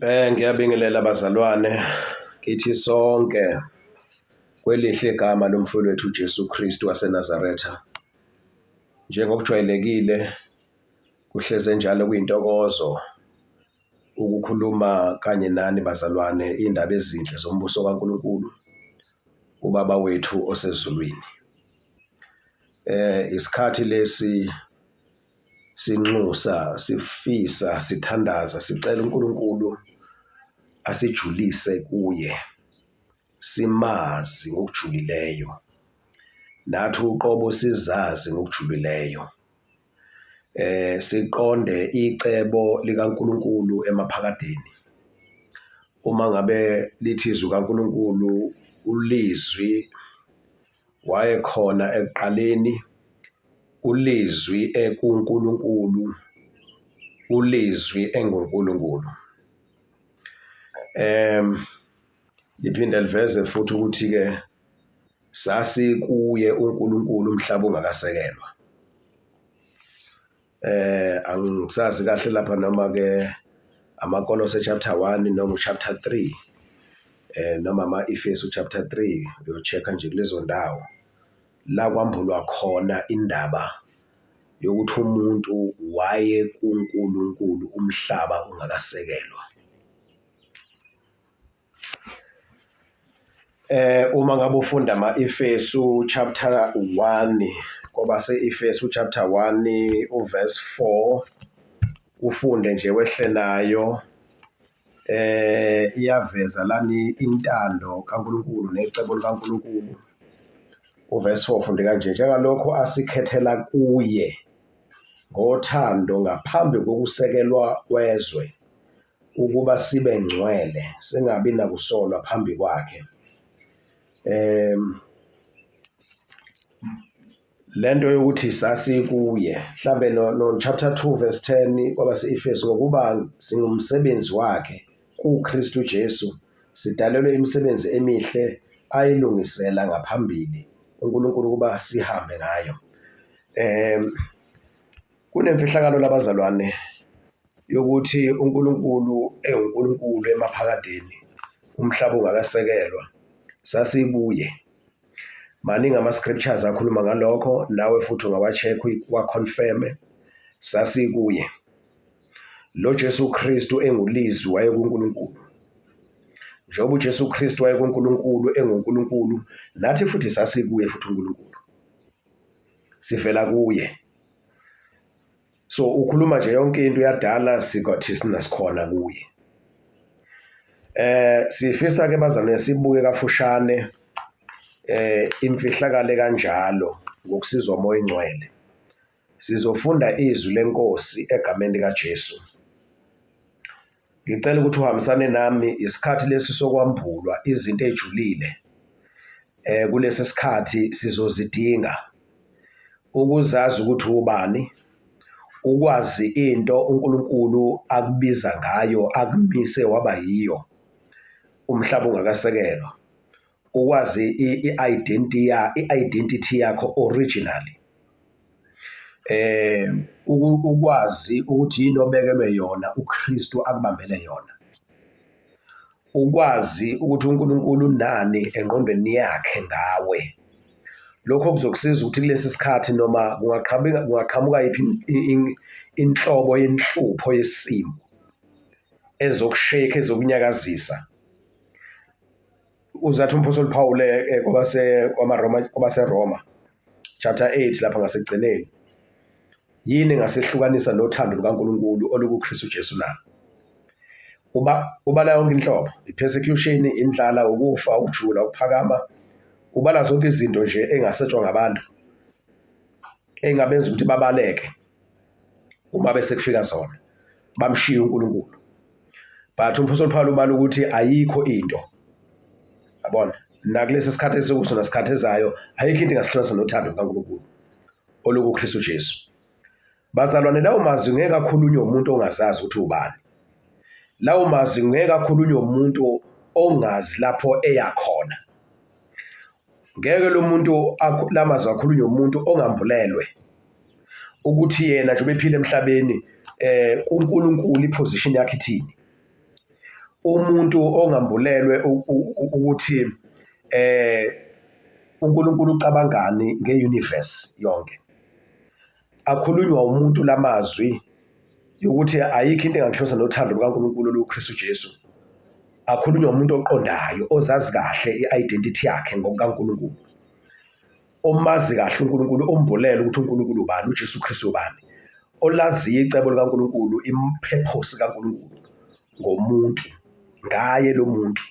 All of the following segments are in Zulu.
Ngiyabingelela bazalwane kithi sonke kwelihle igama lomfowethu uJesu Kristu waseNazaretha. Njengokujwayelekile kuhleze njalo kuyintokozo ukukhuluma kanye nani bazalwane iy'ndaba ezinhle zombuso kaNkulunkulu uBaba wethu osezulwini. Isikhathi lesi Sinxusa, sifisa, sithandaza, sicela uNkulunkulu asijulise kuye, simazi ngokujulileyo, nathi uqobo sizazi ngokujulileyo. Siqonde icebo likaNkulunkulu emaphakadeni. Uma ngabe lithi izwi kaNkulunkulu ulizwi wayekhona ekuqaleni uLizwi ekuNkulunkulu, uLizwi enguNkulunkulu. Liphinde liveze futhi ukuthi-ke sasikuye uNkulunkulu umhlaba ungakasekelwa. Angisazi kahle lapha noma ke amaKolose chapter 1 noma chapter 3 noma ama-Efesu chapter 3 uyo-check-a nje kulezo ndawo la kwambulwa khona indaba yokuthi umuntu waye kuNkulunkulu umhlaba ungakasekelwa. Uma ngabe ufunda ama-Efesu chapter 1 kwabase-Efesu chapter 1 uverse 4 ufunde nje wehle nayo iyaveza lani intando kaNkulunkulu necebo likaNkulunkulu. Uverse 4 ufunde kanje, njengalokho asikhethela kuye ngothando ngaphambi kokusekelwa kwezwe ukuba sibe ngcwele singabi nakusolwa phambi kwakhe. Lento yokuthi sasikuye mhlambe no, no chapter 2 verse 10 kwabase-Efesu ngokuba singumsebenzi wakhe kuKristu Jesu sidalelwe imisebenzi emihle ayilungisela ngaphambili uNkulunkulu ukuba sihambe ngayo. Kunemfihlakalo labazalwane yokuthi uNkulunkulu ewuNkulunkulu emaphakadeni, umhlaba ungakasekelwa, sasibuye. Maningi ama-scriptures akhuluma ngalokho, nawe futhi ungawa-check uwa-confirm-e. Sasikuye. Lo Jesu Kristu enguLizwi wayekuNkulunkulu. Njengoba uJesu Kristu wayekuNkulunkulu enguNkulunkulu, nathi futhi sasikuye futhi uNkulunkulu. Sivela kuye. So ukhuluma nje yonke into uyadala sikothi sikhona kuye. Sifisa ke bazalwane sibuke kafushane imfihlakalo kanjalo ngokusizwa uMoya oNgcwele. Sizofunda izwi lenkosi egameni likaJesu. Ngicela ukuthi uhambisane nami isikhathi lesi sokwambulwa izinto ejulile. Kulesi sikhathi sizozidinga ukuzazi ukuthi ubani, ukwazi into uNkulunkulu akubiza ngayo akumise waba yiyo umhlaba ungakasekelwa, ukwazi i-identity i-identity yakho originally. Ukwazi ukuthi yini obekelwe yona uKristu akubambele yona. Ukwazi ukuthi uNkulunkulu unani engqondweni yakhe ngawe. Lokho kuzokusiza ukuthi kulesi sikhathi noma kungaqhamuka kungaqhamuka yiphi inhlobo yenhlupho yesimo ezokushake ezokunyakazisa. Uzathi umphostoli Paul kwabase kwamaRoma kwabaseRoma chapter 8 lapha ngasekugcineni yini engasehlukanisa nothando lukaNkulunkulu olukuKristu Jesu na? Uba ubala yonke inhlobo, i-persecution, indlala, ukufa, ukujula, ukuphakama, ubala zonke izinto nje engasetshwa ngabantu engabenza ukuthi babaleke uma bese kufika zona bamshiya uNkulunkulu. But umphostoli Paul ubala ukuthi ayikho into yabona nakulesi sikhathi esikuso nasikhathi ezayo ayikho into engasihlukanisa nothando lukaNkulunkulu olukuKristu Jesu. Bazalwane, lawo mazwi ngeke akhulunywe umuntu ongazazi ukuthi ubani. Lawo mazwi ngeke akhulunywe umuntu ongazi lapho eya khona. Ngeke lo muntu la mazwi akhulunywe umuntu ongambulelwe ukuthi yena njengoba ephila emhlabeni kuNkulunkulu iposition yakhe ithini. Umuntu ongambulelwe ukuthi uNkulunkulu ucabangani ngeuniverse yonke. Akhulunywa umuntu lamazwi yokuthi ayikho into engangihlosa nothando lukaNkulunkulu olukuKristu Jesu. Akhulunywa umuntu oqondayo, ozazi kahle i-identity yakhe ngokukaNkulunkulu. Omazi kahle uNkulunkulu, ombulele ukuthi uNkulunkulu ubani, uJesu Kristu ubani, olaziyo icebo likaNkulunkulu, imphephosi kaNkulunkulu ngomuntu, ngaye lo muntu.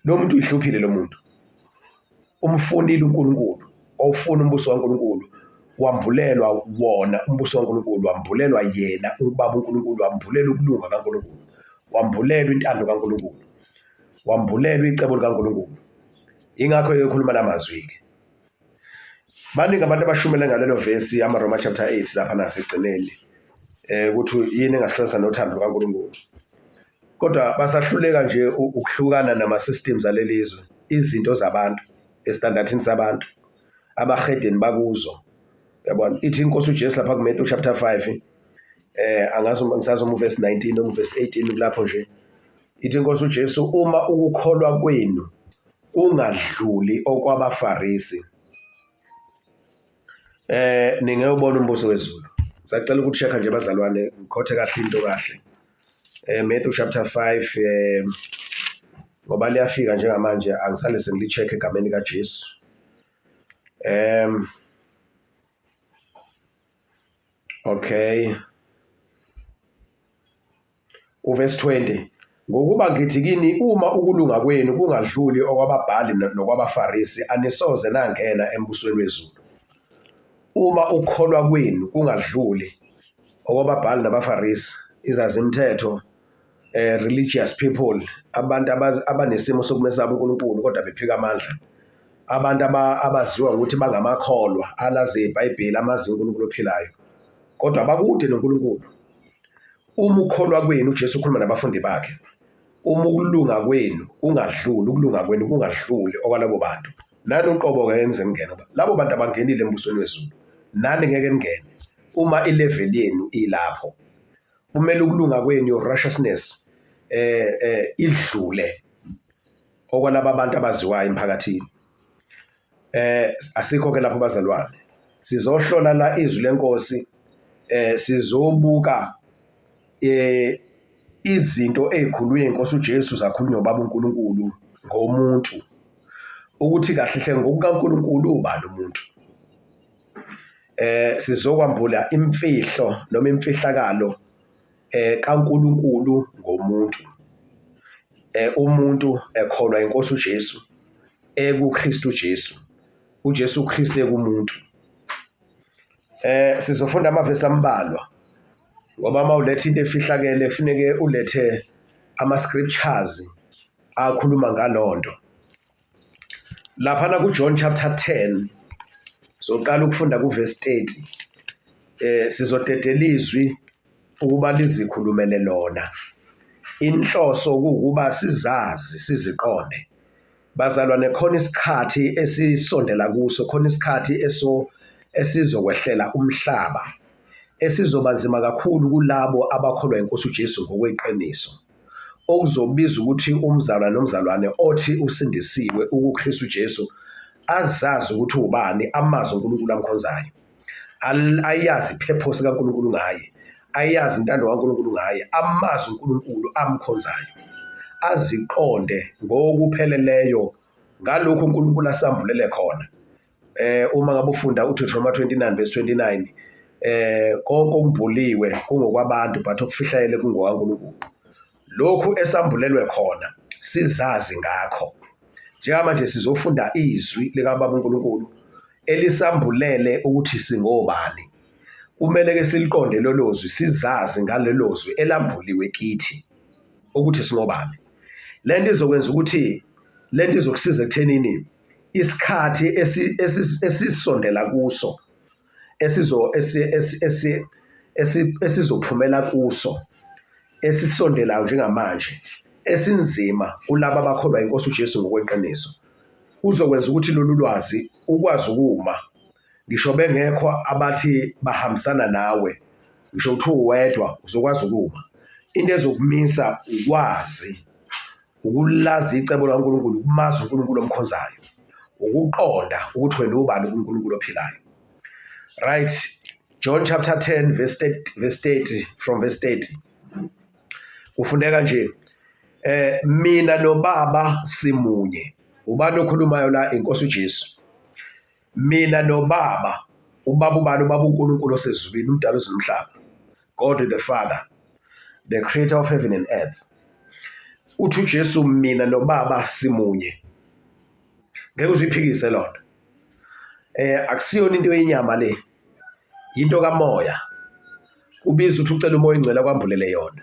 Lo muntu uyihluphile lo muntu. Umfunile uNkulunkulu, wawufuna umbuso kaNkulunkulu, wambulelwa wona umbuso kaNkulunkulu, wambulelwa yena ubaba uNkulunkulu, wambulelwa ukulunga kaNkulunkulu, wambulelwa intando kaNkulunkulu, wambulelwa icebo likaNkulunkulu. Ingakho ekhuluma lamazwi-ke. Baningi abantu abashumele ngalelo vesi amaRoma chapter 8 lapha nasigcineni ukuthi yini engasihlanganisa nothando lukaNkulunkulu. Kodwa basahluleka nje ukuhlukana nama-systems alelizwe, izinto zabantu, estandathini sabantu, abahedeni bakuzo. Yabona, ithi inkosi uJesu lapha kuMatthew chapter 5 angazi ngisazi uma verse 19 noma verse 18 kulapho nje. Ithi inkosi uJesu uma ukukholwa kwenu kungadluli okwabaFarisi ningewubona umbuso wezulu. Sacela ukucheck nje bazalwane ngikhothe kahle into kahle. Matthew chapter 5 ngoba liyafika njengamanje angisale sengili-check egameni kaJesu. Okay. Uvesi 20 Ngokuba ngithi kini uma ukulunga kwenu kungadluli okwababhali nokwabaFarisi anisoze nangena embusweni wezulu. Uma ukukholwa kwenu kungadluli okwababhali nabaFarisi, izazimthetho, religious people, abantu abanesimo sokumesaba uNkulunkulu kodwa bephika amandla, abantu abaziwa ngokuthi bangamakholwa alazi iBhayibheli, amazi uNkulunkulu ophilayo, kodwa bakude noNkulunkulu. Uma ukukholwa kwenu, uJesu ukhuluma nabafundi bakhe, uma ukulunga kwenu kungadluli, ukulunga kwenu kungadluli okwalabo bantu, nani uqobo ngeke nize ningene. Labo bantu abangenile embusweni wezulu, nani ngeke ningene uma ilevel yenu ilapho. Kumele ukulunga kwenu, your righteousness, idlule okwalaba bantu abaziwayo emphakathini. Asikho ke lapho bazalwane. Sizohlola la izwi lenkosi, sizobuka izinto ezikhulunywe inkosi uJesu zakhulunywa ubaba uNkulunkulu ngomuntu, ukuthi kahle hle ngokukaNkulunkulu ubani umuntu. Sizokwambula imfihlo noma imfihlakalo kaNkulunkulu ngomuntu. Umuntu ekholwa inkosi uJesu, ekuKristu Jesu, uJesu Kristu ekumuntu. Sizofunda amavesi ambalwa ngoba uma uletha into efihlakele kufuneke ulethe ama-scriptures akhuluma ngalonto. Laphana kuJohn chapter 10 soqala ukufunda kuverse 30. Sizodedela izwi ukuba lizikhulumele lona. Inhloso kuwukuba sizazi siziqonde. Bazalwane, khona isikhathi esisondela kuso, khona isikhathi esizokwehlela umhlaba, esizoba nzima kakhulu kulabo abakholwa inkosi uJesu ngokweqiniso. Okuzobiza ukuthi umzalwane nomzalwane othi usindisiwe ukuKristu Jesu azazi ukuthi ubani, amazi uNkulunkulu amkhonzayo, ayazi ipurpose kaNkulunkulu ngaye, ayazi intando kaNkulunkulu ngaye, amazi uNkulunkulu amkhonzayo, aziqonde ngokupheleleyo ngalokhu uNkulunkulu asambulele khona. Uma ngabe ufunda uDeuteronomy 29 verse 29, konke okumbuliwe kungokwabantu but okufihlakele kungokaNkulunkulu. Lokhu esambulelwe khona sizazi ngakho. Njengamanje sizofunda izwi likaBaba uNkulunkulu elisambulele ukuthi singobani. Kumele ke siliqonde lolo zwi, sizazi ngalelo zwi elambuliwe kithi ukuthi singobani. Lento izokwenza ukuthi lento izokusiza ekuthenini isikhathi esisondela kuso esizophumela kuso esisondelayo njengamanje esinzima kulabo abakholwa inkosi uJesu ngokweqiniso, kuzokwenza ukuthi lolu lwazi ukwazi ukuma ngisho bengekho abathi bahambisana nawe, ngisho kuthiwa uwedwa uzokwazi ukuma. Into ezokumisa ukwazi ukulazi icebo likaNkulunkulu, ukumazi uNkulunkulu omkhonzayo, ukuqonda ukuthi wena ubani kuNkulunkulu ophilayo. Right, John chapter 10 verse 30, verse 30 from verse 30 kufundeka nje mina noBaba simunye. Ubani okhulumayo la? Inkosi uJesu. Mina noBaba, uBaba ubani? UBaba uNkulunkulu osezulwini, umdali wezulu nomhlaba. God the Father, the creator of heaven and earth. Uthi uJesu mina noBaba simunye. Ngeke uziphikise lonto. Akusiyona into yenyama le. Into kamoya. Ubiza uthi ucela uMoya oNgcwele akwambulele yona.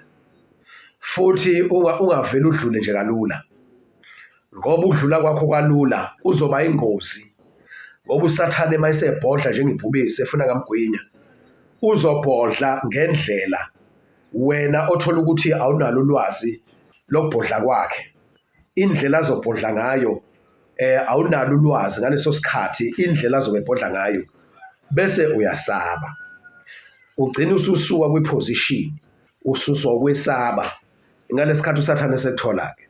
Futhi ungaveli udlule nje kalula. Ngoba ukudlula kwakho kalula kuzoba ingozi. Ngoba uSathane mayesebhodla njengebhubesi efuna ngamgwinya, uzobhodla ngendlela wena othola ukuthi awunalo ulwazi lokubhodla kwakhe. Indlela azobhodla ngayo awunalo ulwazi ngaleso sikhathi, indlela azobe ebhodla ngayo bese uyasaba. Ugcina ususuka kwiposition, ususwa ukwesaba ngalesikhathi uSathane esekuthola ke.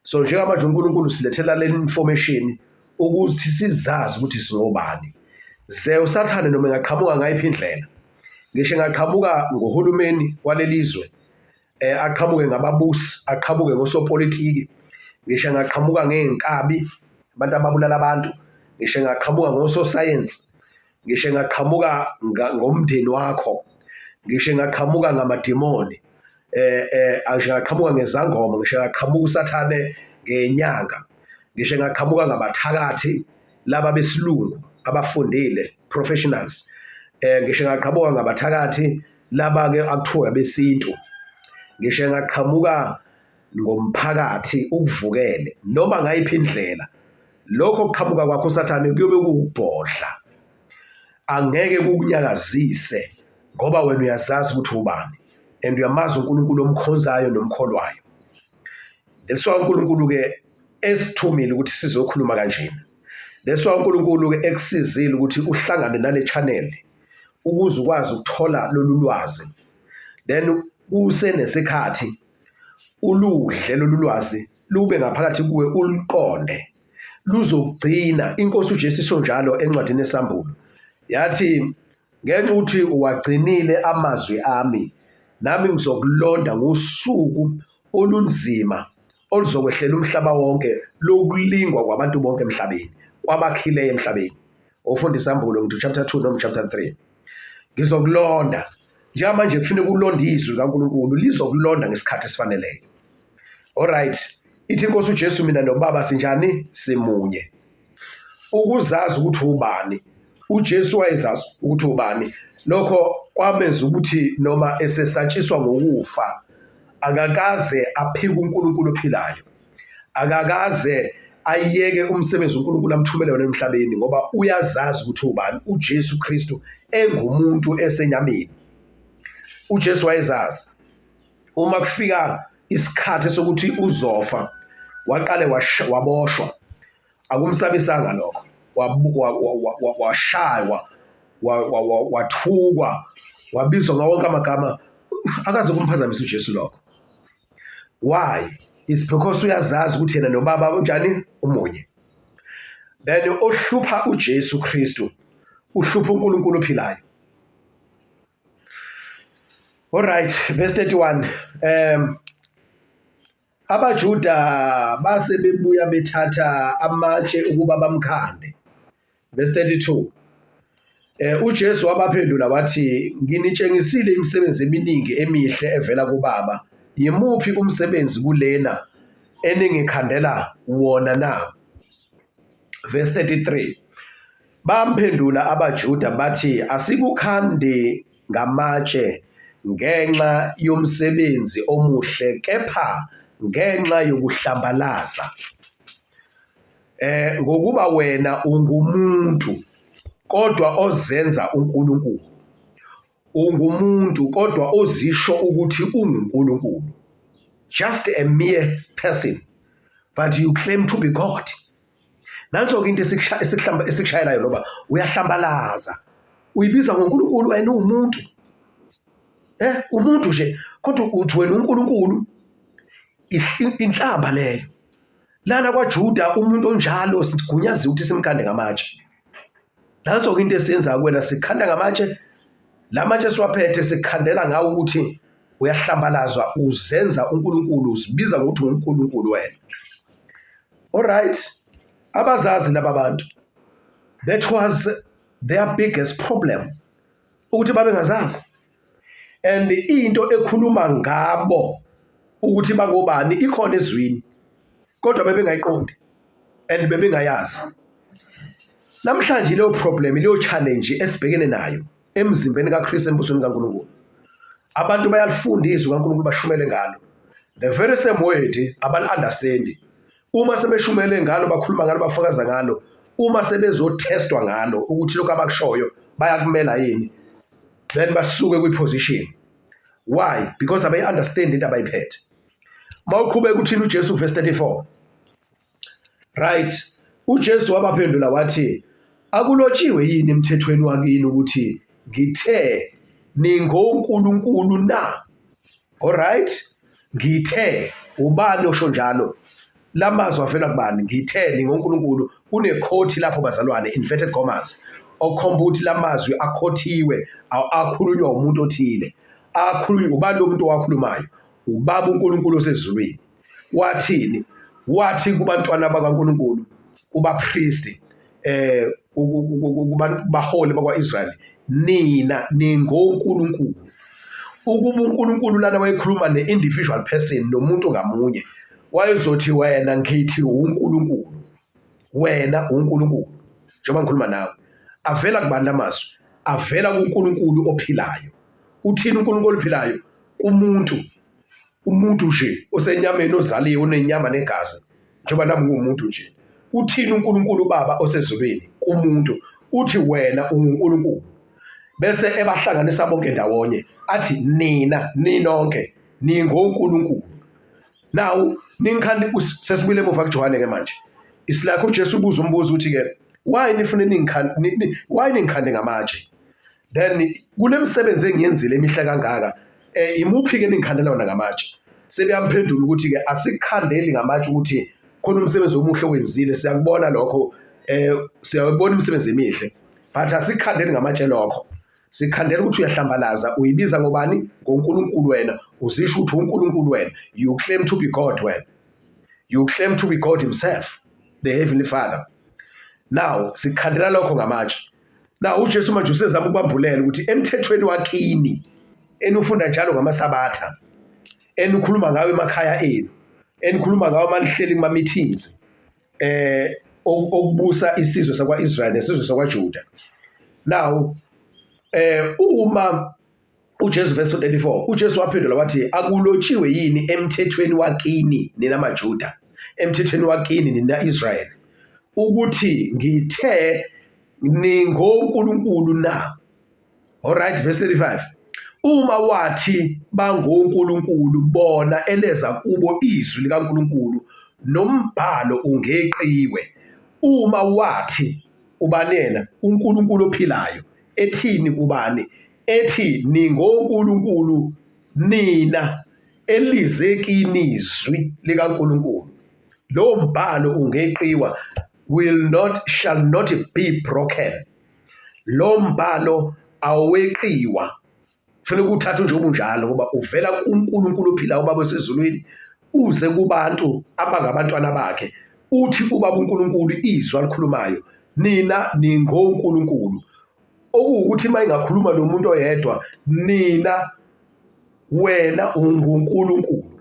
So njengamanje uNkulunkulu silethela le information ukuthi sizazi ukuthi singobani. Ze uSathane noma engaqhamuka ngayiphi indlela, ngisho engaqhamuka ngohulumeni walelizwe, aqhamuke ngababusi, aqhamuke ngosopolitiki, ngisho engaqhamuka ngey'nkabi, abantu ababulala abantu, ngisho engaqhamuka ngososayensi, ngisho engaqhamuka ngomndeni wakho, ngisho engaqhamuka ngamadimoni, ngisho engaqhamuka ngezangoma, ngisho engaqhamuka uSathane ngenyanga, ngisho engaqhamuka ngabathakathi laba besilungu abafundile, professionals, ngisho engaqhamuka ngabathakathi laba ke akuthiwa besintu, ngisho engaqhamuka ngomphakathi ukuvukele noma ngayiphi indlela, lokho kuqhamuka kwakho uSathane kuyobe kuwukubhodla. Angeke kukunyakazise ngoba wena uyazazi ukuthi ubani and uyamazi uNkulunkulu omkhonzayo nomkholwayo. That's why uNkulunkulu ke esithumile ukuthi sizokhuluma kanjena. That's why uNkulunkulu ke ekusizile ukuthi uhlangane nale channel ukuze ukwazi ukuthola lolu lwazi. Then kusenesikhathi uludle lolu lwazi lube ngaphakathi kuwe uluqonde, luzokugcina. Inkosi uJesu isho njalo encwadini yeSambulo, yathi ngenxa ukuthi uwagcinile amazwi ami, nami ngizokulonda ngosuku olunzima oluzokwehlela umhlaba wonke lokulingwa kwabantu bonke emhlabeni, kwabakhileyo emhlabeni. Ufunda iSambulo ngithi chapter 2 noma chapter 3. Ngizokulonda. Njengamanje kufuneka ulonde izwi likaNkulunkulu, lizokulonda ngesikhathi esifaneleyo. Alright, ithi inkosi uJesu mina noBaba sinjani? Simunye. Ukuzazi ukuthi ubani, uJesu wayezazi ukuthi ubani. Lokho kwamenza ukuthi noma esesatshiswa ngokufa, akakaze aphike uNkulunkulu ophilayo. Akakaze ayeke umsebenzi uNkulunkulu amthumele wona emhlabeni ngoba uyazazi ukuthi ubani uJesu Kristu engumuntu esenyameni. uJesu wayezazi. Uma kufika isikhathi sokuthi uzofa, waqale waboshwa. Akumsabisanga lokho. Washaywa, wathukwa, wabizwa ngawo wonke amagama. Akaze kumphazamisa uJesu lokho. Why? It's because uyazazi ukuthi yena noBaba unjani? Umunye. Then ohlupha uJesu Kristu uhlupha uNkulunkulu ophilayo. Alright, verse 31. AbaJuda base bebuya bethatha amatshe ukuba bamkhande. Verse 32. UJesu wabaphendula wathi, nginitshengisile imisebenzi eminingi emihle evela kuBaba. Yimuphi umsebenzi kulena eningikhandela wona na? Verse 33. Bamphendula abaJuda bathi, asikukhandi ngamatshe ngenxa yomsebenzi omuhle kepha ngenxa yokuhlambalaza. Ngokuba wena ungumuntu kodwa ozenza uNkulunkulu. Ungumuntu kodwa ozisho ukuthi unguNkulunkulu. Just a mere person, but you claim to be God. Nanso-ke into esikushayelayo ngoba uyahlambalaza. Uyibiza ngoNkulunkulu wena uwumuntu. Umuntu nje kodwa uthi wena uNkulunkulu, inhlamba leyo. Lana kwaJuda umuntu onjalo sigunyaziwe ukuthi simkhande ngamatshe. Nanso-ke into esiyenza kuwena, sikhanda ngamatshe. La matshe esiwaphethe sikhandela ngawo ukuthi uyahlambalazwa, uzenza uNkulunkulu, uzibiza ngokuthi uNkulunkulu wena. Alright, abazazi laba bantu. That was their biggest problem, ukuthi babengazazi. And into ekhuluma ngabo ukuthi bangobani ikhona ezwini, kodwa bebengayiqondi and bebengayazi. Namhlanje leyo problem, leyo challenge esibhekene nayo emzimbeni kaKristu, embusweni kaNkulunkulu. Abantu bayalifunda izwi kaNkulunkulu, bashumele ngalo. The very same word abali-understandi. Uma sebeshumele ngalo, bakhuluma ngalo, bafakaza ngalo, uma sebezothestwa ngalo ukuthi lokhu abakushoyo bayakumela yini, then basuke kwi-position. Why? Because abayi-understand into abayiphethe. Mawuqhubeka uthini uJesu, verse 34? Right, uJesu wabaphendula wathi, akulotshiwe yini emthethweni wakini ukuthi ngithe ningonkulunkulu na? Alright, ngithe, ubani osho njalo? Lamazwi avela kubani? Ngithe ningonkulunkulu. Kunequote lapho bazalwane, inverted commas, okhomba ukuthi lamazwi akhothiwe, akhulunywa umuntu othile. Akhulunywa ubani lo muntu owakhulumayo? Ubaba uNkulunkulu osezulwini. Wathini? Wathi kubantwana bakaNkulunkulu, kubapristi, kubaholi bakwa-Israyeli, nina ningonkulunkulu. Ukuba uNkulunkulu lana wayekhuluma ne-individual person, nomuntu ngamunye, wayezothi wena ngithi uNkulunkulu, wena uNkulunkulu, njengoba ngikhuluma nawe. Avela kubani lamazwi? Avela kuNkulunkulu ophilayo. Uthini uNkulunkulu ophilayo? Kumuntu, umuntu nje osenyameni, ozaliwe, onenyama negazi, njengoba nami nguwumuntu nje. Uthini uNkulunkulu uBaba osezulwini kumuntu? Uthi wena unguNkulunkulu. Bese ebahlanganisa bonke ndawonye, athi nina ninonke ningonkulunkulu. Now ningikhandi, sesibuyile emuva kuJohane ke manje. It's like uJesu ubuza umbuzo ukuthi ke why nifune ningikhande, why ningikhande ngamatshe? Then kunemisebenzi engiyenzile emihle kangaka, imuphi ke ningikhandela wona ngamatshe? Sebeyamphendula ukuthi ke asikukhandeli ngamatshe ukuthi khona umsebenzi omuhle owenzile, siyakubona lokho, siyabona imisebenzi emihle, but asikukhandeli ngamatshe lokho. Sikhandela ukuthi uyahlambalaza, uyibiza ngobani? NgoNkulunkulu wena, uzisho ukuthi uNkulunkulu wena. You claim to be God wena. You claim to be God himself, the heavenly Father. Now sikhandela lokho ngamatshe. Now uJesu manje usezama ukubambulela ukuthi emthethweni wakini enufunda njalo ngamaSabatha, enikhuluma ngawo emakhaya enu, enikhuluma ngawo manihleli kuma meetings, okubusa isizwe sakwa-Israel nesizwe sakwaJuda. Now uma uJesu, verse 34, uJesu waphendula wathi, akulotshiwe yini emthethweni wakini nina maJuda, emthethweni wakini nina Israel, ukuthi ngithe ningonkulunkulu na? Alright, verse 35. Uma wathi bangonkulunkulu bona eleza kubo izwi likaNkulunkulu, nombhalo ungeqiwe. Uma wathi ubani yena? UNkulunkulu ophilayo. Ethini kubani? Ethi ningonkulunkulu nina elize kini izwi likaNkulunkulu. Lo mbhalo ungeqiwa, will not, shall not be broken. Lo mbhalo aweqiwa, kufanele ukuthatha nje obunjalo, ngoba uvela kuNkulunkulu ophilayo, uBaba osezulwini, uze kubantu abangabantwana bakhe. Uthi uBaba uNkulunkulu, izwi alikhulumayo, nina ningonkulunkulu. Okuwukuthi uma ingakhuluma nomuntu oyedwa, nina, wena unguNkulunkulu.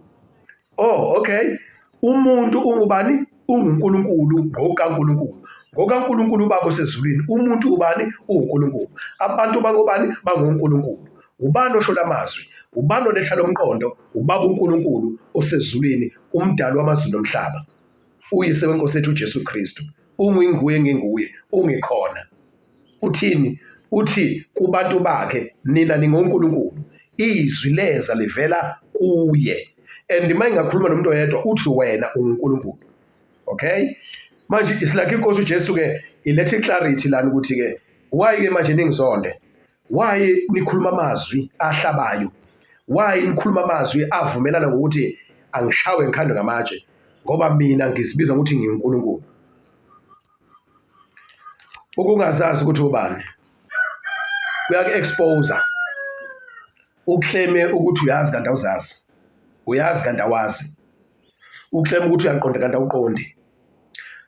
Oh, okay. Umuntu ungubani? UnguNkulunkulu ngokaNkulunkulu. NgokaNkulunkulu uBaba osezulwini. Umuntu ubani? UwuNkulunkulu. Abantu bangobani? BangoNkulunkulu. Ubani osho lamazwi? Ubani oletha lo mqondo? UBaba uNkulunkulu osezulwini, umdali wamazulu nomhlaba. Uyise wenkosi yethu uJesu Kristu. Unginguye nginguye, ungikhona. Uthini? Uthi kubantu bakhe, nina ningonkulunkulu. Izwi leza livela kuye. And uma engakhuluma nomuntu oyedwa, uthi wena unguNkulunkulu. Okay? Manje it's like inkosi uJesu ke iletha iclarity lana ukuthi ke why ke manje ningizonde? Why nikhuluma amazwi ahlabayo? Why nikhuluma amazwi avumelana ngokuthi angishawe ngikhandwe ngamatshe ngoba mina ngizibiza ngokuthi nginguNkulunkulu? Ukungazazi ukuthi ubani kuyaku-expose ukleme ukuthi uyazi kanti awuzazi, uyazi kanti awazi, ukleme ukuthi uyaqonda kanti awuqondi.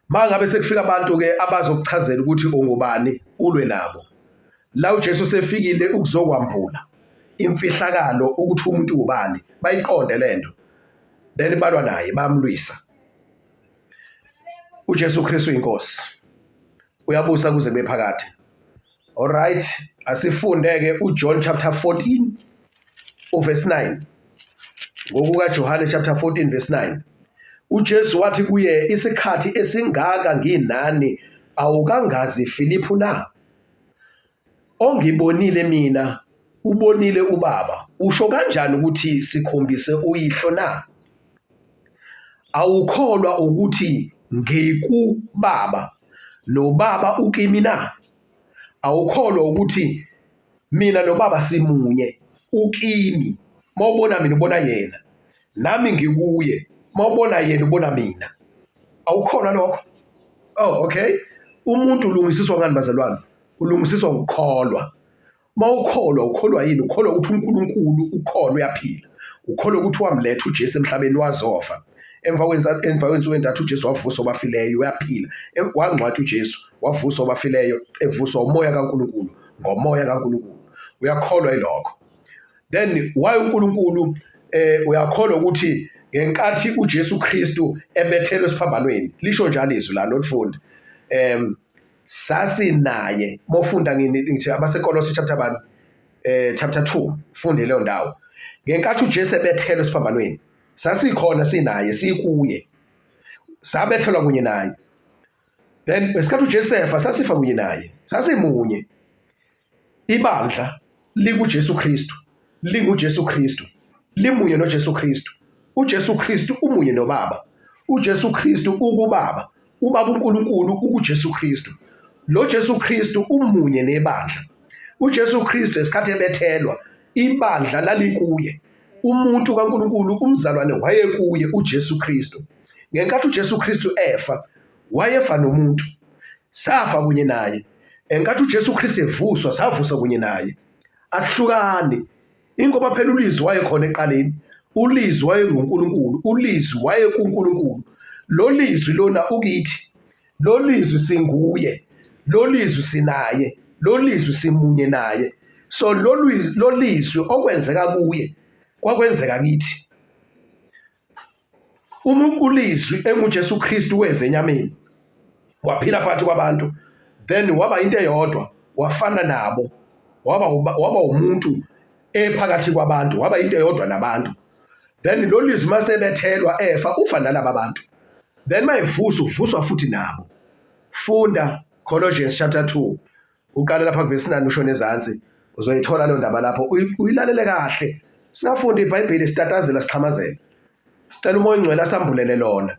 Mangabe sekufika abantu-ke abazokuchazela ukuthi ungubani, ulwe nabo. La uJesu sefikile ukuzokwambula imfihlakalo ukuthi umuntu ubani, bayiqonde lento. Then balwa naye, bamlwisa. UJesu Kristu inkosi. Uyabusa kuze kube phakade. Alright, asifunde-ke uJohn chapter 14 uverse 9. NgokukaJohane chapter 14 verse 9. UJesu wathi kuye, isikhathi esingaka nginani awukangazi Filiphu na? Ongibonile mina ubonile uBaba. Usho kanjani ukuthi sikhombise uyihlo na? Awukholwa ukuthi ngikuBaba noBaba ukimi na? Awukholwa ukuthi mina noBaba simunye, ukimi. Mawubona mina ubona yena, nami ngikuye. Mawubona yena ubona mina. Awukholwa lokho? Oh, okay. Umuntu ulungisiswa ngani bazalwane? Ulungisiswa ngokukholwa. Uma ukholwa, ukholwa yini? Ukholwa ukuthi uNkulunkulu ukhona uyaphila. Ukholwa ukuthi wamletha uJesu emhlabeni wazofa. Emva kwensuku entathu uJesu wavuswa kwabafileyo, uyaphila. Wangcwatshwa uJesu, wavuswa kwabafileyo, evuswa umoya kaNkulunkulu, ngomoya kaNkulunkulu. Uyakholwa yilokho. Then why uNkulunkulu uyakholwa ukuthi ngenkathi uJesu Kristu ebethelwe esiphambanweni, lisho njalo izwi la nolifunda. Sasinaye mofunda ngithi abaseKolose chapter bani chapter 2 funde leyo ndawo. Ngenkathi uJesu ebethelwe esiphambanweni, sasikhona sinaye sikuye. Sabethelwa kunye naye. Then ngesikhathi uJesu efa sasifa kunye naye. Sasimunye. Ibandla likuJesu Kristu, linguJesu Kristu, limunye noJesu Kristu. UJesu Kristu umunye noBaba. UJesu Kristu ukuBaba. UBaba uNkulunkulu ukuJesu Kristu. Lo Jesu Kristu umunye nebandla. UJesu Kristu esikhathi ebethelwa, ibandla lalikuye. Umuntu kaNkulunkulu, umzalwane wayekuye uJesu Kristu. Ngenkathi uJesu Kristu efa, wayefa nomuntu. Safa kunye naye. Enkathi uJesu Kristu evuswa, savuswa kunye naye. Asihlukani. Ingoba phela uLizwi wayekhona ekuqaleni. ULizwi wayenguNkulunkulu. ULizwi wayekuNkulunkulu. Lo Lizwi lona ukithi. Lo Lizwi singuye. Lo Lizwi sinaye. Lo Lizwi simunye naye. So lo Lizwi okwenzeka kuye kwakwenzeka kithi. Uma uLizwi enguJesu Kristu weza enyameni waphila phakathi kwabantu then waba into eyodwa wafana nabo waba umuntu ephakathi kwabantu waba into eyodwa nabantu then lo lizwi masebethelwa efa ufa nalaba bantu then mayevusa uvuswa futhi nabo. Funda Colossians chapter 2 uqale lapha kuvesi 9 ushone ezansi uzoyithola leyo ndaba lapho uyilalele kahle. Singafunda iBhayibheli sitatazela sixhamazela. Sicela uMoya oNgcwele asambulele lona.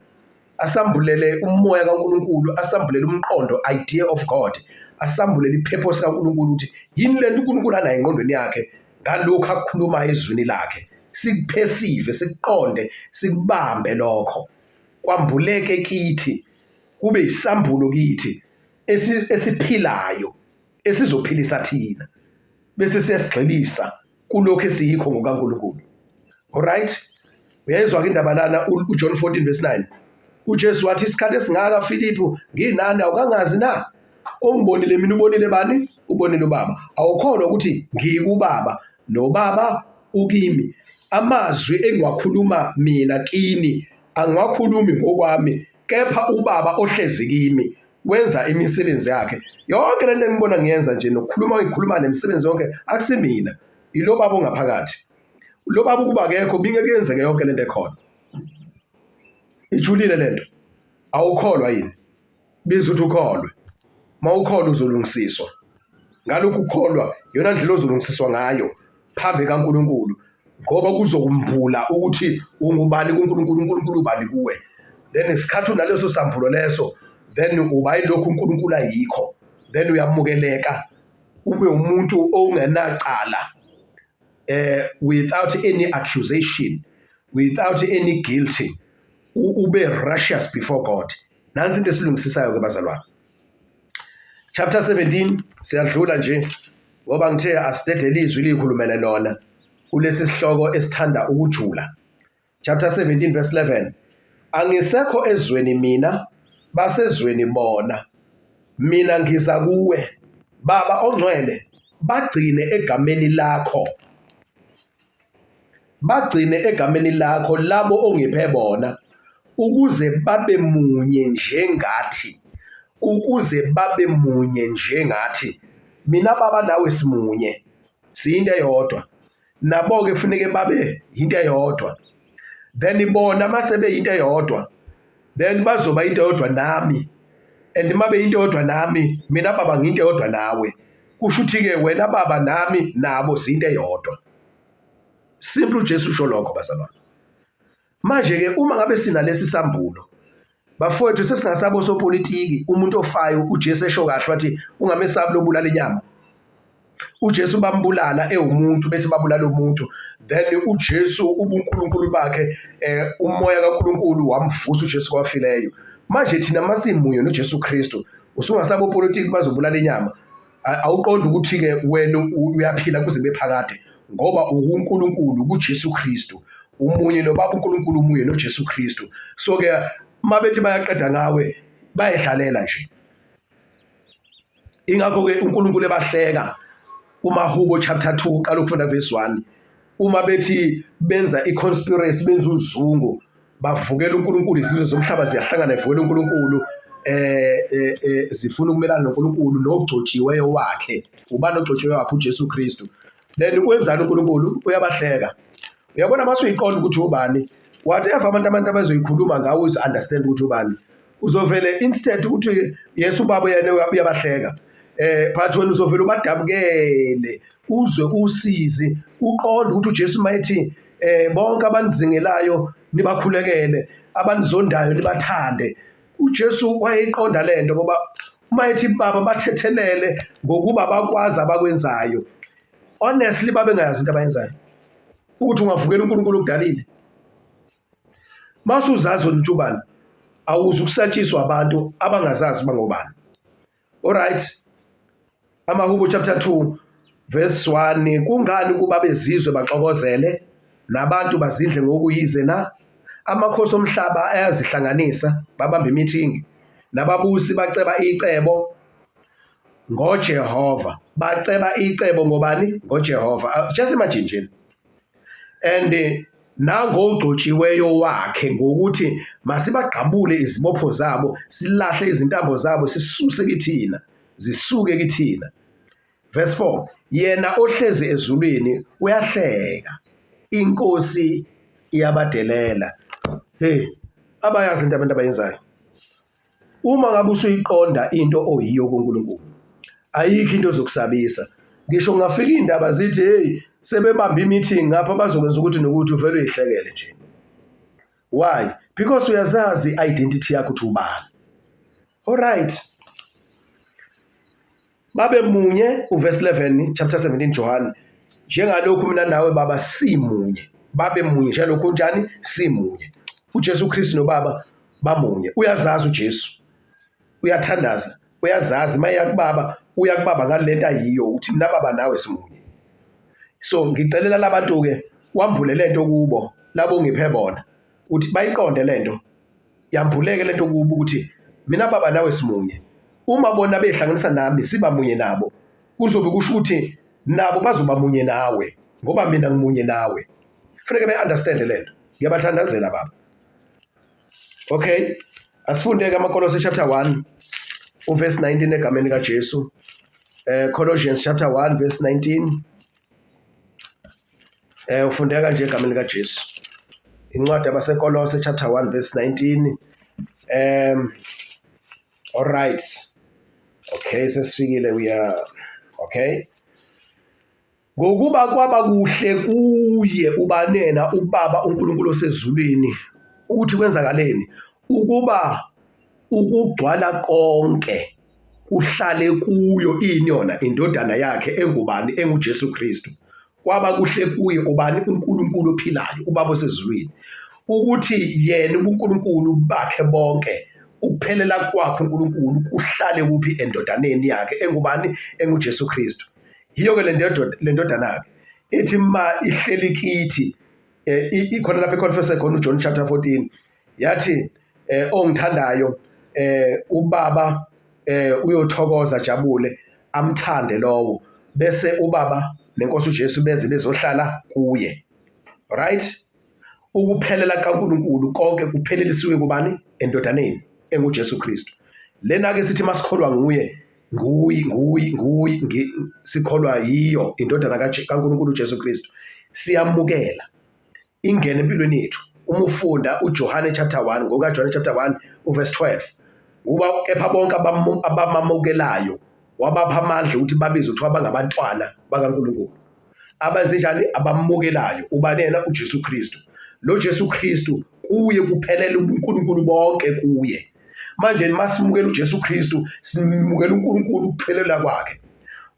Asambulele umoya kaNkulunkulu, asambulele umqondo, idea of God, asambulele ipurpose kaNkulunkulu ukuthi yini lento uNkulunkulu anayo engqondweni yakhe ngalokhu akukhulumayo ezwini lakhe. Sikuphesive, sikuqonde, sikubambe lokho. Kwambuleke kithi, kube isambulo kithi esiphilayo esizophilisa thina bese siyasigxilisa kulokhu esiyikho ngokaNkulunkulu. Alright? Uyayizwa ke indaba lana uJohn 14 verse 9. UJesu wathi isikhathi esingaka Filipu nginani awukangazi na? Ongibonile mina ubonile bani? Ubonile uBaba. Awukholwa ukuthi ngikuBaba noBaba ukimi. Amazwi engiwakhuluma mina kini angiwakhulumi ngokwami kepha uBaba ohlezi kimi wenza imisebenzi yakhe. Yonke lento engibona ngiyenza nje nokukhuluma ngikhuluma nemisebenzi yonke akusimina. Ilo baba ongaphakathi. Lo baba ukuba akekho bingeke yenzeke yonke lento ekhona. Ijulile lento. Awukholwa yini? Biza ukuthi ukholwe. Mawukholwa uzolungisiswa. Ngalokhu ukholwa iyona ndlela ozolungisiswa ngayo phambi kaNkulunkulu ngoba kuzokumbula ukuthi ungubani kuNkulunkulu, uNkulunkulu ubani kuwe. Then isikhathi unaleso sambulo leso then uba yilokhu uNkulunkulu ayikho. Then uyamukeleka ube umuntu ongenacala. without any accusation, without any guilty, ube righteous before God. Nansi into esilungisisayo ke bazalwane. Chapter 17 siyadlula nje ngoba ngithe asidedele izwi likhulumele lona kulesi sihloko esithanda ukujula. Chapter 17 verse 11. Angisekho ezweni mina, basezweni bona. Mina ngiza kuwe, Baba ongcwele, bagcine egameni lakho. Bagcine egameni lakho labo ongiphe bona, ukuze babe munye njengathi. Ukuze babe munye njengathi. Mina Baba nawe simunye. Siyinto eyodwa. Nabo-ke kufuneke babe yinto eyodwa. Then bona mase beyinto eyodwa, then bazoba into eyodwa nami. And uma beyinto eyodwa nami, mina baba ngiyinto eyodwa nawe. Kusho ukuthi-ke wena baba nami nabo siyinto eyodwa. Simple, uJesu usho lokho bazalwane. Manje-ke uma ngabe sinalesi sambulo, bafowethu, sesingasabo osopolitiki, umuntu ofayo uJesu esho kahle wathi ungamesabi lobulala inyama. uJesu bambulala ewumuntu, bethi babulala umuntu, then uJesu ubuNkulunkulu bakhe umoya kaNkulunkulu wamvusa uJesu kwafileyo. Manje thina masimunye noJesu Kristu, usungasabo politiki bazobulala inyama. Awuqondi ukuthi-ke wena uyaphila kuze kube phakade ngoba ukuNkulunkulu kuJesu Kristu, umunye noBaba uNkulunkulu, umunye noJesu Kristu. So-ke uma bethi bayaqeda ngawe bayidlalela nje. Ingakho-ke uNkulunkulu ebahleka kumaHubo chapter 2 uqala ukufunda verse 1, uma bethi benza i-conspiracy, benza uzungu, bavukela uNkulunkulu, izizwe zomhlaba ziyahlangana ivukela uNkulunkulu, zifuna ukumelana noNkulunkulu nogcotshiweyo wakhe. Ubani ogcotshiweyo wakhe? UJesu Kristu. Then wenzani uNkulunkulu? Uyabahleka. Uyabona mase uyiqonda ukuthi ubani, whatever abantu abazoyikhuluma ngawe uzi understand ukuthi ubani, uzovele instead ukuthi yes ubaba yena uyabahleka, but wena uzovele ubadabukele, uzwe usizi, uqonde ukuthi uJesu mayethi bonke abanizingelayo nibakhulekele, abanizondayo nibathande. uJesu wayeyiqonda lento ngoba uma ethi baba bathethelele ngokuba bakwazi abakwenzayo, honestly babengayazi into abayenzayo, ukuthi ungavukela uNkulunkulu okudalile. Mase uzazi ukuthi ubani, awuze ukusatshiswa abantu abangazazi bangobani. Alright, AmaHubo chapter 2 verse 1, kungani ukuba bezizwe baxokozele nabantu bazindle ngokuyize na? Amakhosi omhlaba ayazihlanganisa, babamba imithingi, nababusi baceba icebo ngoJehova. Baceba icebo ngobani? NgoJehova. Just imagine nje. And nangogcotshiweyo wakhe, ngokuthi masibagqabule izibopho zabo, silahle izintambo zabo, sisuse kithina, zisuke kithina. Verse 4, yena ohlezi ezulwini uyahleka, inkosi iyabadelela. Hey, abayazi into abantu abayenzayo. Uma ngabe usuyiqonda into oyiyo kuNkulunkulu, ayikho into ezokusabisa. Ngisho kungafika iy'ndaba zithi hey sebebambe i-meeting ngapha bazokwenza ukuthi nokuthi, uvele uyihlekele nje. Why? Because uyazazi i-identity yakho ukuthi ubani. Alright. Babe munye, uverse 11 chapter 17 John, njengalokhu mina nawe baba simunye. Babe munye njengalokhu njani simunye. uJesu Kristu noBaba bamunye. Uyazazi uJesu, uyathandaza, uyazazi maye kubaba, uya kubaba ngalento ayiyo, uthi mina baba nawe simunye. So ngicelela labantu ke wambule lento kubo labo ngiphe bona, uthi bayiqonde lento, yambuleke lento kubo ukuthi mina baba nawe simunye. Uma bona behlanganisa nami siba munye nabo, kuzobe kusho ukuthi nabo bazoba munye nawe ngoba mina ngimunye nawe. Kufuneke be-understand lento. Ngiyabathandazela baba. Okay, asifunde-ke amaKolose chapter 1 uverse 19 egameni kaJesu. Colossians chapter 1 verse 19. Ufundeka nje egameni likaJesu. Incwadi yabaseKolose chapter 1 verse 19. All right. Okay, sesifikile, we are okay. Ngokuba kwaba kuhle kuye ubanena ubaba uNkulunkulu osezulwini ukuthi kwenzakaleni, ukuba ukugcwala konke kuhlale kuyo, ini yona? Indodana yakhe engubani? EnguJesu Kristu. Kwaba kuhle kuye ubani? UNkulunkulu ophilayo, uBaba osezulwini, ukuthi yena ubuNkulunkulu bakhe bonke, ukuphelela kwakhe uNkulunkulu kuhlale kuphi? Endodaneni yakhe engubani? EnguJesu Kristu. Yiyo-ke le ndodana-ke ithi ma ihleli kithi, ikhona lapho iconfesse khona uJohn chapter 14, yathi ongithandayo ubaba uyothokoza ajabule amthande lowo, bese ubaba nenkosi uJesu beze bezohlala kuye. Right? Ukuphelela kaNkulunkulu konke kuphelelisiwe kubani? Endodaneni enguJesu Kristu. Lena ke sithi masikholwa nguye, nguyi nguyi nguyi sikholwa yiyo indodana kaNkulunkulu uJesu Kristu, siyamukela ingene empilweni yethu. Uma ufunda uJohane chapter 1, ngokaJohane chapter 1 uverse 12, kuba kepha bonke abamamukelayo wabapha amandla ukuthi babizwe kuthiwa bangabantwana bakaNkulunkulu. Abazinjani? Abamukelayo. Ubani yena? UJesu Kristu. Lo Jesu Kristu kuye kuphelele ubuNkulunkulu bonke kuye. Manje masimukela uJesu Kristu, simukela uNkulunkulu ukuphelela kwakhe.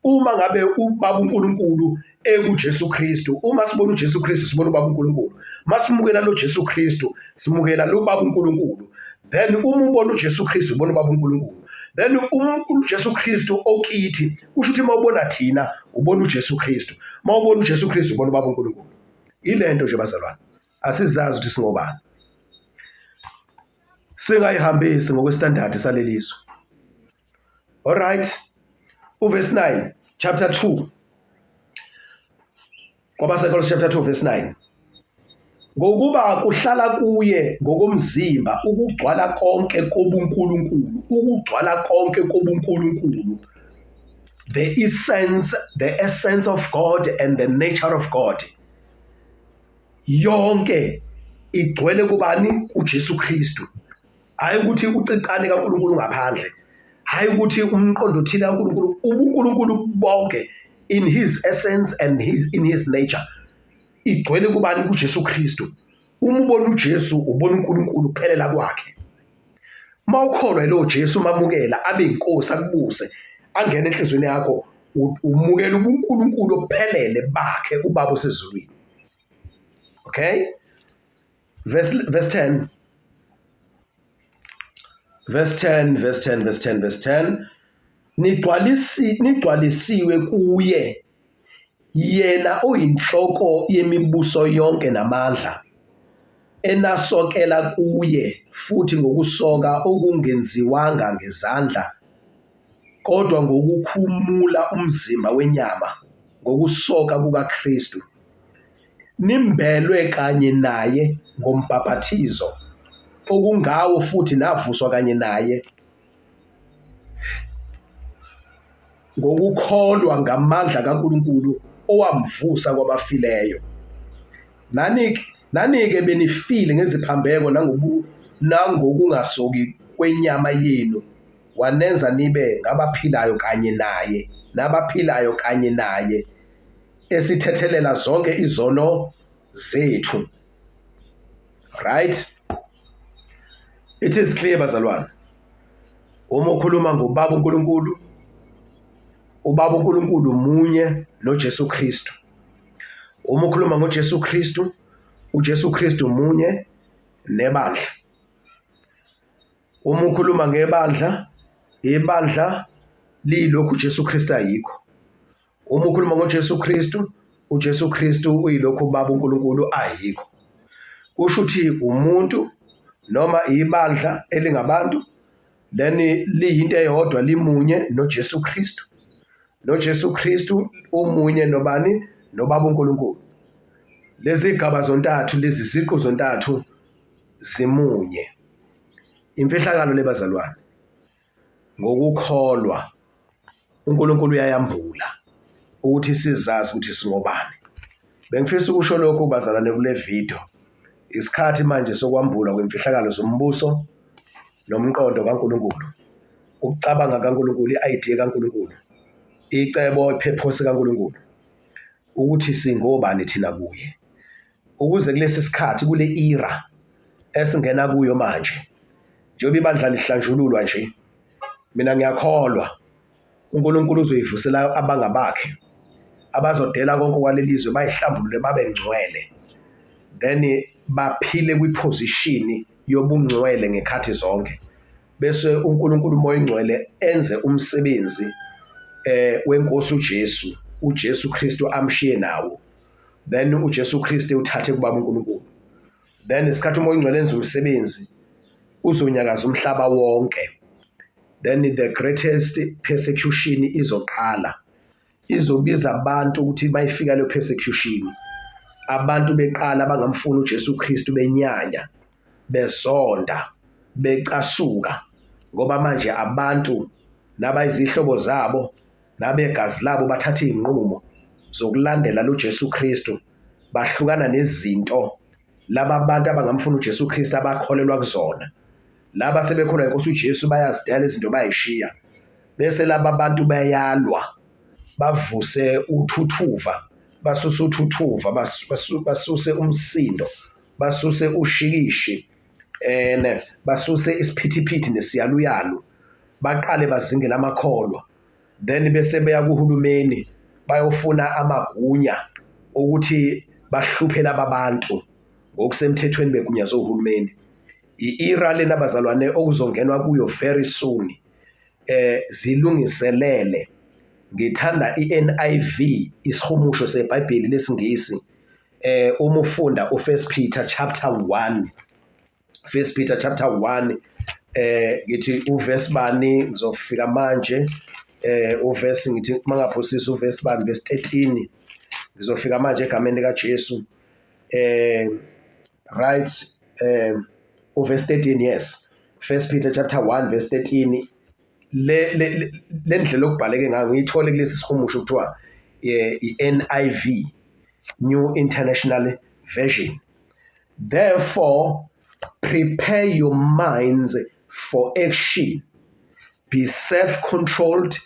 Uma ngabe ubaba uNkulunkulu ekuJesu Kristu, uma sibona uJesu Kristu sibona ubaba uNkulunkulu. Masimukela lo Jesu Kristu, simukela lo baba uNkulunkulu. Then uma ubona uJesu Kristu ubona ubaba uNkulunkulu. Then uma uJesu Kristu okithi, kusho ukuthi uma ubona thina ubona uJesu Kristu. Uma ubona uJesu Kristu ubona ubaba uNkulunkulu. Ilento nje bazalwane. Asizazi ukuthi singobani. Singayihambisi ngokwestandard salelizwe. All right. Uverse 9, chapter 2. KwabaseKolose chapter 2 verse 9. Ngokuba kuhlala kuye ngokomzimba ukugcwala konke kobuNkulunkulu, ukugcwala konke kobuNkulunkulu. The essence, the essence of God and the nature of God. Yonke igcwele kubani? KuJesu Kristu. Hayi ukuthi ucicane kaNkulunkulu ngaphandle, hayi ukuthi umqondo othile kaNkulunkulu, ubuNkulunkulu bonke in his essence and his in his nature igcwele kubani? KuJesu Kristu. Uma ubona uJesu ubona uNkulunkulu kuphelela kwakhe. Uma ukholwa yilowo Jesu umamukela abe inkosi akubuse angene enhliziyweni yakho, umukela ubuNkulunkulu obuphelele bakhe uBaba osezulwini. Okay? Verse 10. Verse 10, verse 10, verse 10, verse 10. Nigcwalisiwe kuye yena oyinhloko yemibuso yonke namandla, enasokela kuye futhi ngokusoka okungenziwanga ngezandla, kodwa ngokukhumula umzimba wenyama ngokusoka kukaKristu. Nimbelwe kanye naye ngombhaphathizo, okungawo futhi navuswa kanye naye ngokukholwa ngamandla kaNkulunkulu owamvusa kwabafileyo. Nani-ke nani-ke benifile ngeziphambeko nangokungasoki kwenyama yenu, wanenza nibe ngabaphilayo kanye naye, nabaphilayo kanye naye esithethelela zonke izono zethu. Right? It is clear bazalwane. Uma ukhuluma ngoBaba uNkulunkulu, uBaba uNkulunkulu munye noJesu Kristu. Uma ukhuluma ngoJesu Kristu, uJesu Kristu munye nebandla. Uma ukhuluma ngebandla, ibandla liyilokhu uJesu Kristu ayikho. Uma ukhuluma ngoJesu Kristu, uJesu Kristu uyilokhu uBaba uNkulunkulu ayikho. Kusho ukuthi umuntu noma ibandla elingabantu then liyinto eyodwa limunye noJesu Kristu. NoJesu Kristu umunye nobani? NoBaba uNkulunkulu. Lezi gaba zontathu, lezi ziqu zontathu zimunye. Imfihlakalo lebazalwane. Ngokukholwa uNkulunkulu uyayambula ukuthi sizazi ukuthi singobani. Bengifisa ukusho lokhu bazalwane kule video. Isikhathi manje sokwambulwa kwemfihlakalo zombuso nomqondo kaNkulunkulu. Ukucabanga kaNkulunkulu, i-idea kaNkulunkulu, icebo, ipurpose kaNkulunkulu ukuthi singobani thina kuye. Ukuze kulesi sikhathi kule era esingena kuyo manje njengoba ibandla lihlanjululwa nje, mina ngiyakholwa uNkulunkulu uzoyivusela abangabakhe. Abazodela konke kwalelizwe bayihlambulule babe ngcwele. Then baphile kwiposition yobungcwele ngekhathi zonke. Bese uNkulunkulu uMoya oNgcwele enze umsebenzi wenkosi uJesu, uJesu Kristu amshiye nawo. Then uJesu Kristu uthathe kubaba uNkulunkulu. Then isikhathi uMoya oNgcwele enza umsebenzi uzonyakaza umhlaba wonke. Then the greatest persecution izoqala. Izobiza abantu ukuthi bayifika leyo persecution. Abantu beqala bangamfuni uJesu Kristu benyanya, bezonda, becasuka ngoba manje abantu nabayizihlobo zabo nabegazi labo bathatha izinqumo zokulandela lo Jesu Kristu bahlukana nezinto laba bantu abangamfuni uJesu Kristu abakholelwa kuzona. Laba sebekholwa inkosi uJesu bayazidela izinto bayishiya. Bese laba bantu bayalwa bavuse uthuthuva, basuse uthuthuva, basuse umsindo, basuse ushikishi, ene basuse isiphithiphithi nesiyaluyalu, baqale bazingele amakholwa. Then bese beya kuhulumeni bayofuna amagunya ukuthi bahluphe laba bantu ngokusemthethweni begunyazwe uhulumeni. I-era lena bazalwane okuzongenwa kuyo very soon. Zilungiselele. Ngithanda i-NIV isihumusho seBhayibheli lesiNgisi. Uma ufunda uFirst Peter chapter 1, First Peter chapter 1 ngithi uverse bani ngizofika manje uverse ngithi mangaphosisi uverse bani verse 13 ngizofika manje egameni lika Jesu right uverse 13 yes First Peter chapter 1 verse 13 le le ndlela okubhaleke ngayo ngiyithole kulesi sihumusho kuthiwa i-NIV New International Version. Therefore prepare your minds for action. Be self-controlled.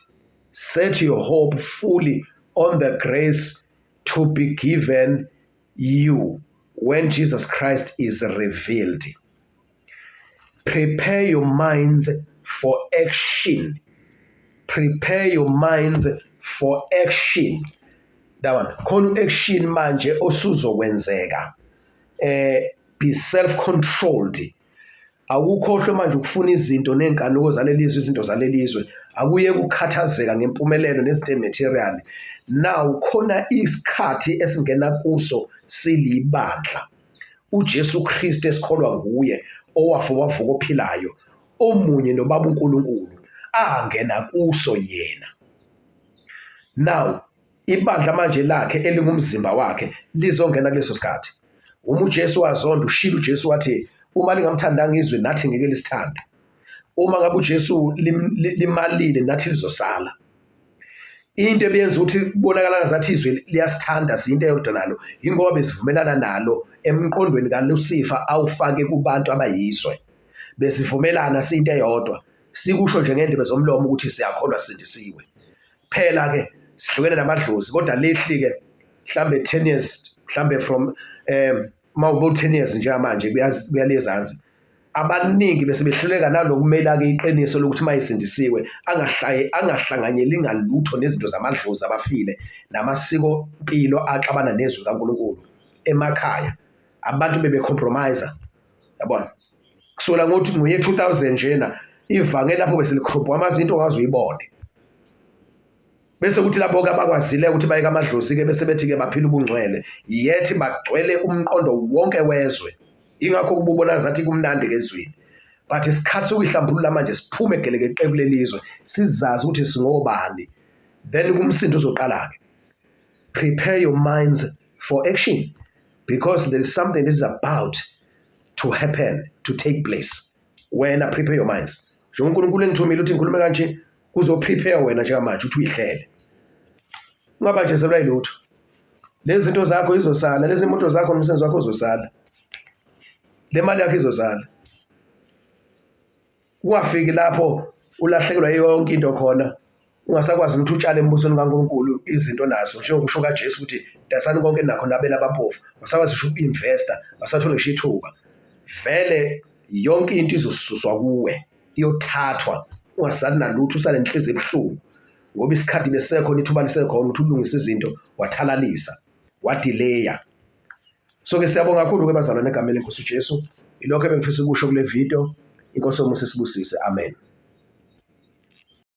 Set your hope fully on the grace to be given you when Jesus Christ is revealed. Prepare your minds for action. Prepare your minds for action. That one. Khona action manje osuzokwenzeka. Be self-controlled. Awukhohlwe manje ukufuna izinto nenkanuko zalelizwe, izinto zalelizwe. Akuye ukukhathazeka ngempumelelo nezinto material. Now khona isikhathi esingena kuso silibandla. uJesu Kristu esikholwa nguye owafa wavuka ophilayo omunye nobaba uNkulunkulu angena kuso yena. Now ibandla manje lakhe elingumzimba wakhe lizongena kuleso sikhathi. Uma uJesu wazonda ushilo uJesu wathi uma lingamthandanga izwe nathi ngeke lisithande. Uma ngabe uJesu limalile nathi lizosala. Into ebiyenza ukuthi kubonakala ngazathi izwe liyasithanda siyinto eyodwa nalo yingoba besivumelana nalo emqondweni kaLucifer awufake kubantu abayizwe. Besivumelana siyinto eyodwa sikusho nje ngendebe zomlomo ukuthi siyakholwa sisindisiwe. Phela ke sihlukene namadlozi kodwa lehli ke mhlambe 10 years mhlambe from uma ubo 10 years njengamanje kuyalezansi abaningi bese behluleka nalokumela ke iqiniso lokuthi mayisindisiwe angahlaye angahlanganyeli ngalutho nezinto zamadlozi abafile namasiko mpilo axabana nezwi kaNkuluNkulu emakhaya abantu bebe compromise yabona kusukela ngothi ngoye 2000 njena ivangeli lapho bese likhropha amazinto ongaze uyibone bese kuthi labo ke abakwazile ukuthi bayeke amadlozi ke bese bethi ke baphila ubungcwele yethi bagcwele umqondo wonke wezwe ingakho kububona zathi kumnandi ke ezweni but isikhathi sokuyihlambulula manje siphume gelekeqe kulelizwe sizazi ukuthi singobani then kumsindo uzoqala ke prepare your minds for action because there is something that is about to happen to take place wena prepare your minds njengoba uNkulunkulu engithumile ukuthi ngikhulume kanje kuzoprepare wena njengamanje ukuthi uyihlele ungabanjezelwa yilutho lezi zinto zakho izosala lezi moto zakho nomsebenzi wakho uzosala le mali yakho izosala ungafiki lapho ulahlekelwa yonke into khona ungasakwazi ukuthi utshale embusweni kaNkulunkulu izinto nazo njengokusho kaJesu ukuthi dasani konke nakho nabela abampofu usakwazi ngisho uku-investa wasathola ngisho ithuba vele yonke into izosuswa kuwe iyothathwa ungasali nalutho usale nenhliziyo ebuhlungu. Ngoba isikhathi besekhona, ithuba lisekhona ukuthi ulungise izinto, wathalalisa, wadileya. So ke siyabonga kakhulu ke bazalwane egameni lenkosi uJesu. Ilokho ebengifisa ukusho kule video. Inkosi yomusa isibusise. Amen.